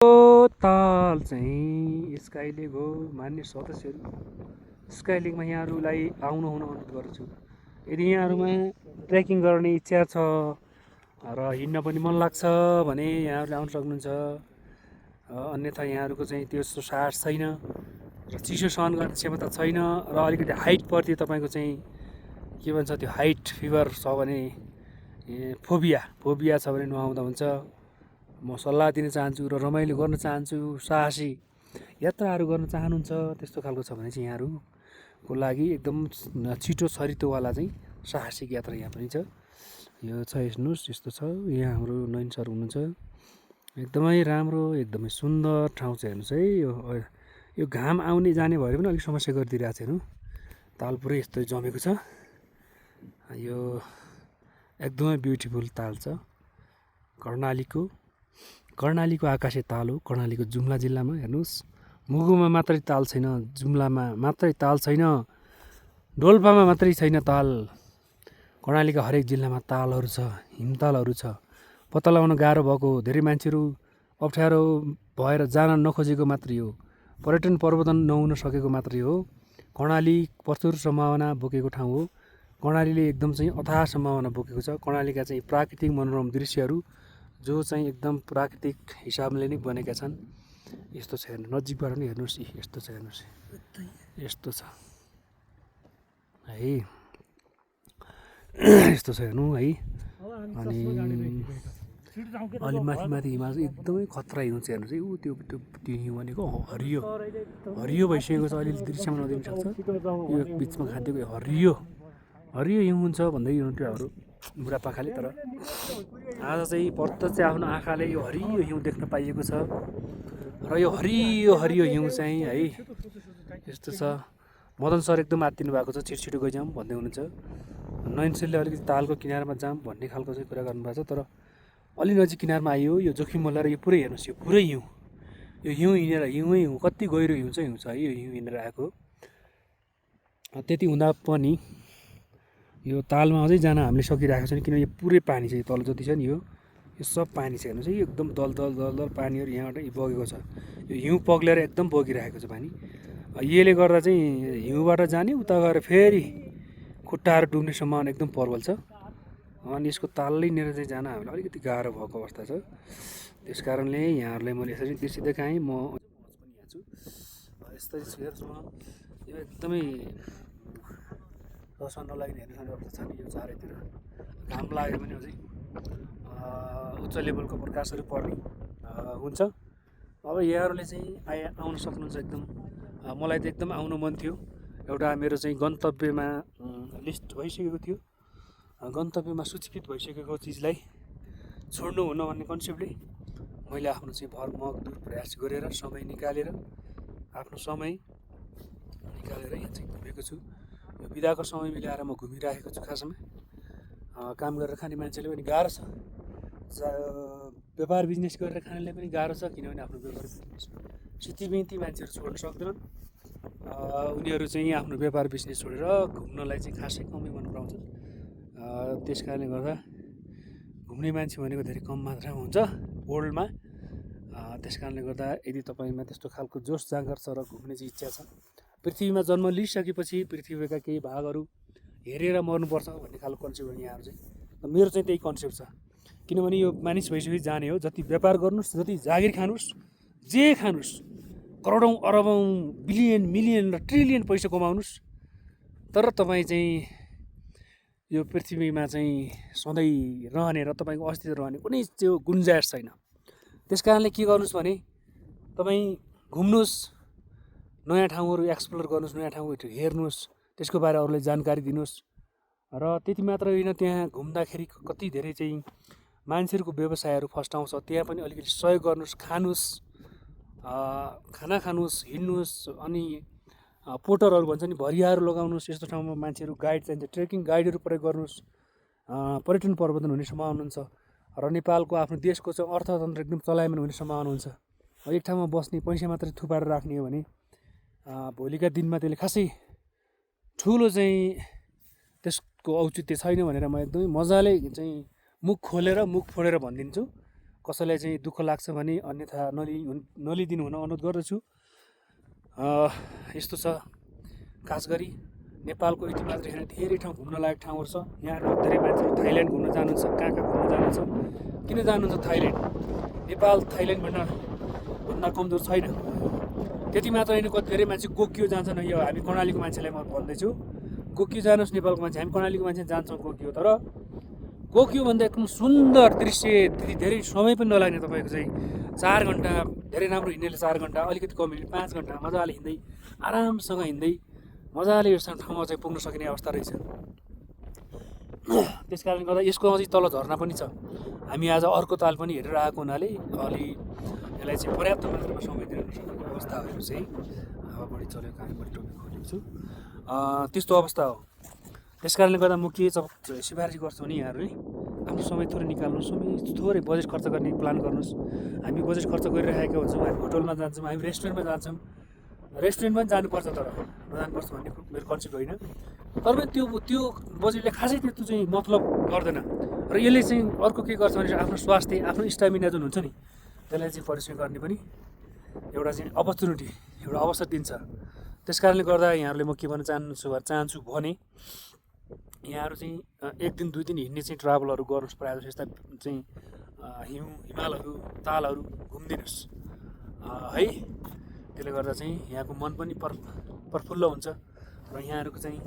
ताल चाहिँ स्काइलेक हो मान्य सदस्यहरू। स्काइलेकमा यहाँहरूलाई आउन हुन अनुरोध गर्छु। यदि यहाँहरूमा ट्रेकिङ गर्ने इच्छा छ र हिँड्न पनि मन लाग्छ भने यहाँहरूले आउन सक्नुहुन्छ। अन्यथा यहाँहरूको चाहिँ त्यस्तो साहस छैन र चिसो सहन गर्ने क्षमता छैन र अलिकति हाइटप्रति तपाईँको चाहिँ के भन्छ त्यो हाइट फिभर छ भने फोबिया छ भने नआउँदा हुन्छ। म सल्लाह दिन चाहन्छु र रमाइलो गर्न चाहन्छु। साहसी यात्राहरू गर्न चाहनुहुन्छ त्यस्तो खालको छ भने चाहिँ यहाँहरूको लागि एकदम छिटो छरितोवाला चाहिँ साहसिक यात्रा यहाँ पनि छ। यो छ हेर्नुहोस् यस्तो छ। यहाँ हाम्रो नयन सर हुनुहुन्छ। एकदमै राम्रो एकदमै सुन्दर ठाउँ छ हेर्नुहोस् है। यो घाम आउने जाने भएर पनि अलिक समस्या गरिदिइरहेको छ हेर्नु। ताल पुरै यस्तो जमेको छ। यो एकदमै ब्युटिफुल ताल छ। कर्णालीको आकाशे ताल हो। कर्णालीको जुम्ला जिल्लामा हेर्नुहोस्। मुगुमा मात्रै ताल छैन, जुम्लामा मात्रै ताल छैन, डोल्पामा मात्रै छैन ताल। कर्णालीका हरेक जिल्लामा तालहरू छ, हिमतालहरू छ। पत्ता लगाउन गाह्रो भएको धेरै मान्छेहरू अप्ठ्यारो भएर जान नखोजेको मात्रै हो। पर्यटन प्रवर्धन नहुन सकेको मात्रै हो। कर्णाली प्रचुर सम्भावना बोकेको ठाउँ हो। कर्णालीले एकदम चाहिँ अथाह सम्भावना बोकेको छ। कर्णालीका चाहिँ प्राकृतिक मनोरम दृश्यहरू जो चाहिँ एकदम प्राकृतिक हिसाबले नै बनेका छन्। यस्तो छ हेर्नु, नजिकबाट पनि हेर्नुहोस्। यस्तो छ हेर्नुहोस्, यस्तो छ है। यस्तो छ हेर्नु है। अनि अलि माथि हिमाल एकदमै खतरा हिउँ छ हेर्नुहोस् है। त्यो हिउँ भनेको हरियो भइसकेको छ। अलिअलि दृश्यमा नदेखिन सक्छ। यो बिचमा खाँदिएको हरियो हिउँ हुन्छ भन्दै हुन्थ्यो हाम्रो बुढापाकाले। तर आज चाहिँ प्रत्यक्ष आफ्नो आँखाले यो हरियो हिउँ देख्न पाइएको छ। र यो हरियो हिउँ चाहिँ है यस्तो छ। मदन सर एकदम आत्तिनु भएको छ। छिटो गइजाउँ भन्दै हुनुहुन्छ। नयनशीलले अलिकति तालको किनारमा जाऊँ भन्ने खालको चाहिँ कुरा गर्नुभएको छ। तर अलि नजिक किनारमा आइयो। यो जोखिम मोलाएर यो पुरै हेर्नुहोस्। यो पुरै हिउँ, यो हिउँ हिँडेर हिउँ कति गहिरो हिउँ छ है। यो हिउँ हिँडेर आएको। त्यति हुँदा पनि यो तालमा अझै जान हामीले सकिरहेको छैन। किनभने यो पुरै पानी छ। यो तल जति छ नि यो सब पानी छ हेर्नुहोस् है। यो एकदम दल पानीहरू यहाँबाट बगेको छ। यो हिउँ पग्लेर एकदम बगिरहेको छ पानी। यसले गर्दा चाहिँ हिउँबाट जाने उता गएर फेरि खुट्टाहरू डुब्ने सम्भावना एकदम प्रबल छ। अनि यसको तालै लिएर चाहिँ जान हामीलाई अलिकति गाह्रो भएको अवस्था छ। त्यस कारणले यहाँहरूलाई मैले यसरी दृश्य देखाएँ। म पनि यहाँ छु। यस्तै छु हेर्नुहोस्। यो एकदमै रसमा नलागिने हेर्ने अवस्था छ नि यो चारैतिर। घाम लाग्यो भने अझै उच्च लेभलको प्रकाशहरू पर्ने हुन्छ। अब यहाँहरूले चाहिँ आउन सक्नुहुन्छ एकदम। मलाई त एकदम आउनु मन थियो। एउटा मेरो चाहिँ गन्तव्यमा लिस्ट भइसकेको थियो। गन्तव्यमा सूचीकृत भइसकेको चिजलाई छोड्नु हुन भन्ने कन्सेप्टले मैले आफ्नो चाहिँ भरमग्दुर प्रयास गरेर समय निकालेर आफ्नो समय निकालेर यहाँ चाहिँ घुमेको छु। यो बिदाको समय मिलाएर म घुमिरहेको छु। खासमा काम गरेर खाने मान्छेले पनि गाह्रो छ। व्यापार बिजनेस गरेर खानेलाई पनि गाह्रो छ। किनभने आफ्नो व्यापार बिजनेस सितिबिन्ती मान्छेहरू छोड्न सक्दैनन्। उनीहरू चाहिँ आफ्नो व्यापार बिजनेस छोडेर घुम्नलाई चाहिँ खासै कमै मन पराउँछन्। त्यस कारणले गर्दा घुम्ने मान्छे भनेको धेरै कम मात्रामा हुन्छ वर्ल्डमा। त्यस कारणले गर्दा यदि तपाईँमा त्यस्तो खालको जोस जाँगर छ र घुम्ने चाहिँ इच्छा छ, पृथ्वीमा जन्म लिइसकेपछि पृथ्वीका केही भागहरू हेरेर मर्नुपर्छ भन्ने खालको कन्सेप्ट हो यहाँहरू चाहिँ। मेरो चाहिँ त्यही कन्सेप्ट छ। किनभने यो मानिस भइसकेपछि जाने हो। जति व्यापार गर्नुहोस्, जति जागिर खानुहोस्, जे खानुहोस्, करोडौँ अरबौँ बिलियन मिलियन र ट्रिलियन पैसा कमाउनुहोस्, तर तपाईँ चाहिँ यो पृथ्वीमा चाहिँ सधैँ रहने र तपाईँको अस्तित्व रहने कुनै त्यो गुन्जाइस छैन। त्यस कारणले के गर्नुहोस् भने तपाईँ घुम्नुहोस्, नयाँ ठाउँहरू एक्सप्लोर गर्नुहोस्, नयाँ ठाउँहरू हेर्नुहोस्, त्यसको बारे अरूलाई जानकारी दिनुहोस्। र त्यति मात्र होइन, त्यहाँ घुम्दाखेरि कति धेरै चाहिँ मान्छेहरूको व्यवसायहरू फस्टाउँछ। त्यहाँ पनि अलिकति सहयोग गर्नुहोस्, खानुहोस्, खाना खानुहोस्, हिँड्नुहोस्। अनि पोर्टरहरू भन्छ नि, भरियाहरू लगाउनुहोस्। यस्तो ठाउँमा मान्छेहरू गाइड चाहिन्छ, ट्रेकिङ गाइडहरू प्रयोग गर्नुहोस्। पर्यटन प्रवर्धन हुने सम्भावना हुन्छ र नेपालको आफ्नो देशको चाहिँ अर्थतन्त्र एकदम चलायमान हुने सम्भावना हुन्छ। एक ठाउँमा बस्ने पैसा मात्रै थुपारेर राख्ने हो भने भोलिका दिनमा त्यसले खासै ठुलो चाहिँ त्यसको औचित्य छैन भनेर म एकदमै मजाले चाहिँ मुख खोलेर मुख फोडेर भनिदिन्छु। कसैलाई चाहिँ दुःख लाग्छ भने अन्यथा नलिदिनु हुन अनुरोध गर्दछु। यस्तो छ, खास गरी नेपालको यति मात्र होइन, धेरै ठाउँ घुम्न लायक ठाउँहरू छ। यहाँको धेरै मान्छेहरू थाइल्यान्ड घुम्न जानुहुन्छ, कहाँ घुम्न जानुहुन्छ, किन जानुहुन्छ थाइल्यान्ड? नेपाल थाइल्यान्डभन्दा कमजोर छैन। त्यति मात्र होइन, कति धेरै मान्छे गोकियो जान्छन्। यो हामी कर्णालीको मान्छेलाई म भन्दैछु, गोकियो जानुहोस् नेपालको मान्छे, हामी कर्णालीको मान्छे जान्छौँ गोकियो। तर गोकियो भन्दा एकदम सुन्दर दृश्य, धेरै समय पनि नलाग्ने तपाईँको चाहिँ 4 घन्टा, धेरै राम्रो हिँड्नेले 4 घन्टा, अलिकति कम हिँड्ने 5 घन्टा मजाले हिँड्दै आरामसँग हिँड्दै मजाले यो ठाउँमा चाहिँ पुग्न सकिने अवस्था रहेछ। त्यस कारणले गर्दा यसको अझै तल झर्ना पनि छ। हामी आज अर्को ताल पनि हेरेर आएको हुनाले अलि यसलाई चाहिँ पर्याप्त मात्रामा समय दिन नसकेको अवस्थाहरू चाहिँ हावा बढी चलेको कारण मैले टोपी खोलेको छु, त्यस्तो अवस्था हो। त्यस कारणले गर्दा म के सिफारिस गर्छु भने यहाँहरूले आफ्नो समय थोरै निकाल्नु, समय थोरै बजेट खर्च गर्ने प्लान गर्नुहोस्। हामी बजेट खर्च गरिरहेका हुन्छौँ, हामी होटलमा जान्छौँ, हामी रेस्टुरेन्टमा जान्छौँ। रेस्टुरेन्टमा पनि जानुपर्छ, तर नजानुपर्छ भन्ने मेरो कन्सेप्ट होइन। तर पनि त्यो बजेटले खासै त्यस्तो चाहिँ मतलब गर्दैन। र यसले चाहिँ अर्को के गर्छ भने आफ्नो स्वास्थ्य, आफ्नो स्टामिना जुन हुन्छ नि, त्यसलाई चाहिँ परिचय गर्ने पनि एउटा चाहिँ अपर्च्युनिटी, एउटा अवसर दिन्छ। त्यस कारणले गर्दा यहाँहरूले म के भन्न चाहन्छु भने यहाँहरू चाहिँ 1 दिन 2 दिन हिँड्ने चाहिँ ट्राभलहरू गर्नुहोस्। प्रायः जस्तो यस्ता चाहिँ हिमालहरू, तालहरू घुमिदिनुहोस् है। त्यसले गर्दा चाहिँ यहाँको मन पनि प्रफुल्ल हुन्छ र यहाँहरूको चाहिँ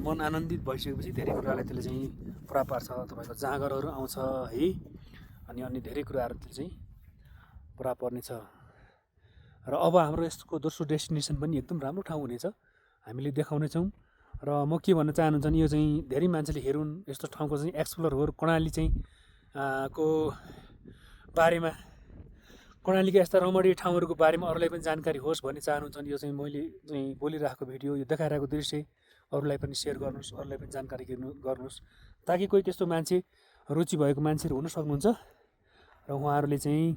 मन आनन्दित भइसकेपछि धेरै कुरालाई त्यसले चाहिँ पुरा पार्छ। तपाईँको जाँगरहरू आउँछ है, अनि अन्य धेरै कुराहरू त्यसले चाहिँ पुरा पर्नेछ। र अब हाम्रो यसको दोस्रो डेस्टिनेसन पनि एकदम राम्रो ठाउँ हुनेछ, हामीले देखाउनेछौँ। र म के भन्न चाहनुहुन्छ भने यो चाहिँ धेरै मान्छेले हेरुन्, यस्तो ठाउँको चाहिँ एक्सप्लोर हो। कर्णाली चाहिँ को बारेमा, कर्णालीका यस्ता रमणीय ठाउँहरूको बारेमा अरूलाई पनि जानकारी होस् भन्ने चाहनुहुन्छ भने यो चाहिँ मैले चाहिँ बोलिरहेको भिडियो, यो देखाइरहेको दृश्य अरूलाई पनि सेयर गर्नुहोस्, अरूलाई पनि जानकारी गर्नुहोस्, ताकि कोही त्यस्तो मान्छे, रुचि भएको मान्छेहरू हुन सक्नुहुन्छ र उहाँहरूले चाहिँ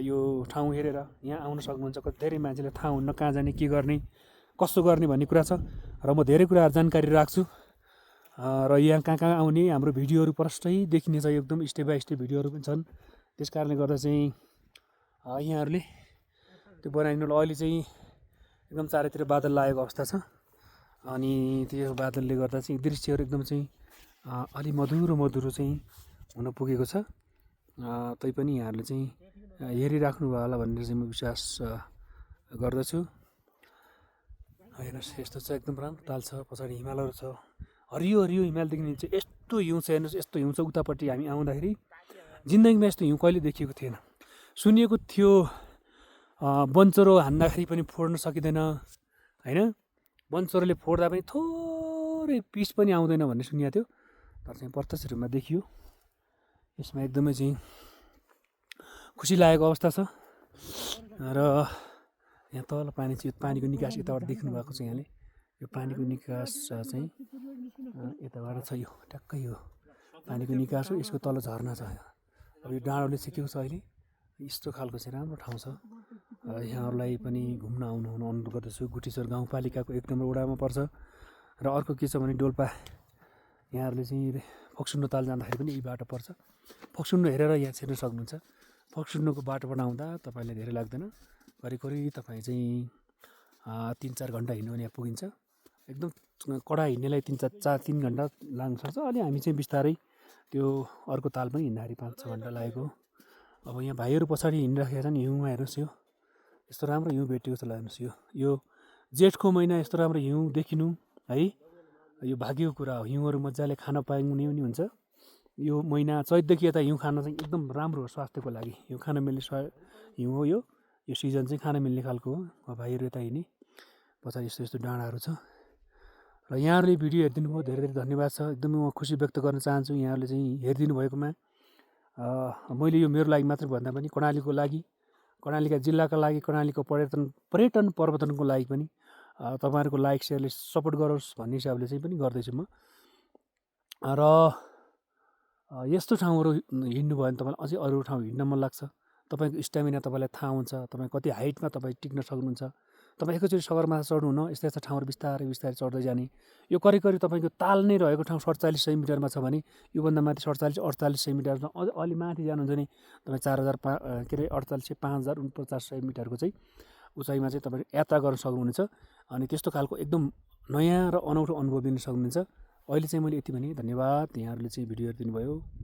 यो ठाउँ हेरेर यहाँ आउन सक्नुहुन्छ। कति धेरै मान्छेले थाहा हुन्न कहाँ जाने, के गर्ने, कसो गर्ने भन्ने कुरा छ, र म धेरै कुराहरू जानकारी राख्छु। र यहाँ कहाँ आउने हाम्रो भिडियोहरू प्रष्टै देखिनेछ, एकदम स्टेप बाई स्टेप भिडियोहरू पनि छन्। त्यस कारणले गर्दा चाहिँ यहाँहरूले त्यो बनाइदिनु। अहिले चाहिँ एकदम चारैतिर बादल लागेको अवस्था छ, अनि त्यो बादलले गर्दा चाहिँ दृश्यहरू एकदम चाहिँ अलि मधुरो चाहिँ हुन पुगेको छ। तैपनि यहाँहरूले चाहिँ हेरिराख्नु भयो होला भनेर चाहिँ म विश्वास गर्दछु। हेर्नुहोस्, यस्तो छ, एकदम राम्रो ताल छ, पछाडि हिमालहरू छ, हरियो हरियो हिमाल देखिने चाहिँ यस्तो हिउँ छ। हेर्नुहोस्, यस्तो हिउँ छ उतापट्टि। हामी आउँदाखेरि जिन्दगीमा यस्तो हिउँ कहिले देखिएको थिएन। सुनिएको थियो वनचरो हान्दाखेरि पनि फोड्न सकिँदैन होइन, वनचरोले फोड्दा पनि थोरै पिस पनि आउँदैन भन्ने सुनिएको थियो, तर चाहिँ प्रत्यक्ष रूपमा देखियो। यसमा एकदमै चाहिँ खुसी लागेको अवस्था छ। र यहाँ तल पानी चाहिँ, पानीको निकास यताबाट देख्नु भएको छ यहाँले, यो पानीको निकास चाहिँ यताबाट छ। यो ट्याक्कै यो पानीको निकास हो, यसको तल झर्ना छ। अब यो डाँडोले सिकेको छ अहिले। यस्तो खालको चाहिँ राम्रो ठाउँ छ, यहाँहरूलाई पनि घुम्न आउनु अनुरोध गर्दछु। गुटेश्वर गाउँपालिकाको 1 नम्बर वडामा पर्छ। र अर्को के छ भने डोल्पा, यहाँहरूले चाहिँ फोक्सुन्डो ताल जाँदाखेरि पनि यही बाटो पर्छ। फोक्सुन्डो हेरेर यहाँ छिर्न सक्नुहुन्छ। फोक्सुन्डोको बाटोबाट आउँदा तपाईँलाई धेरै लाग्दैन, करिब तपाईँ चाहिँ 3-4 घन्टा हिँड्यो भने यहाँ पुगिन्छ। एकदम कडा हिँड्नेलाई 3 घन्टा लाग्न सक्छ। अनि हामी चाहिँ बिस्तारै त्यो अर्को ताल पनि हिँड्दाखेरि 5-6 घन्टा लागेको। अब यहाँ भाइहरू पछाडि हिँडिराखेका छन्, हिउँमा हेर्नुहोस्, यो यस्तो राम्रो हिउँ भेटेको छ। लाग्नुहोस्, यो जेठको महिना यस्तो राम्रो हिउँ देखिनु है, यो भाग्यको कुरा हो। हिउँहरू मजाले खान पाइने पनि हुन्छ। यो महिना चैतदेखि यता हिउँ खान चाहिँ एकदम राम्रो हो स्वास्थ्यको लागि। हिउँ खान मिल्ने हिउँ हो यो सिजन चाहिँ खान मिल्ने खालको हो। भाइहरू यता हिँड्ने पछाडि यस्तो यस्तो डाँडाहरू छ। र यहाँहरूले भिडियो हेरिदिनु भयो, धेरै धेरै धन्यवाद छ। एकदमै म खुसी व्यक्त गर्न चाहन्छु यहाँहरूले चाहिँ हेरिदिनु भएकोमा। मैले यो मेरो लागि मात्र भन्दा पनि कर्णालीको लागि, कर्णालीका जिल्लाका लागि, कर्णालीको पर्यटन प्रवर्धनको लागि पनि तपाईँहरूको लाइक सेयरले सपोर्ट गरोस् भन्ने हिसाबले चाहिँ पनि गर्दैछु म। र यस्तो ठाउँहरू हिँड्नु भयो भने तपाईँलाई अझै अरू ठाउँ हिँड्न मन लाग्छ। तपाईँको स्ट्यामिना तपाईँलाई थाहा हुन्छ, तपाईँ कति हाइटमा तपाईँ टिक्न सक्नुहुन्छ, तपाईँ एकैचोटि सगरमाथा चढ्नुहुन्न, यस्ता यस्ता ठाउँहरू बिस्तारै बिस्तारै चढ्दै जाने। यो करिब तपाईँको ताल नै रहेको ठाउँ 4700 मिटरमा छ भने योभन्दा माथि 47-4800 मिटरमा अझ अलि माथि जानुहुन्छ भने तपाईँ 4850 मिटरको चाहिँ उचाइमा चाहिँ तपाईँ यात्रा गर्न सक्नुहुनेछ। अनि त्यस्तो खालको एकदम नयाँ र अनौठो अनुभव दिन सक्नुहुनेछ। अहिले चाहिँ मैले यति भने, धन्यवाद। यहाँहरूले चाहिँ भिडियो हेरिदिनु भयो।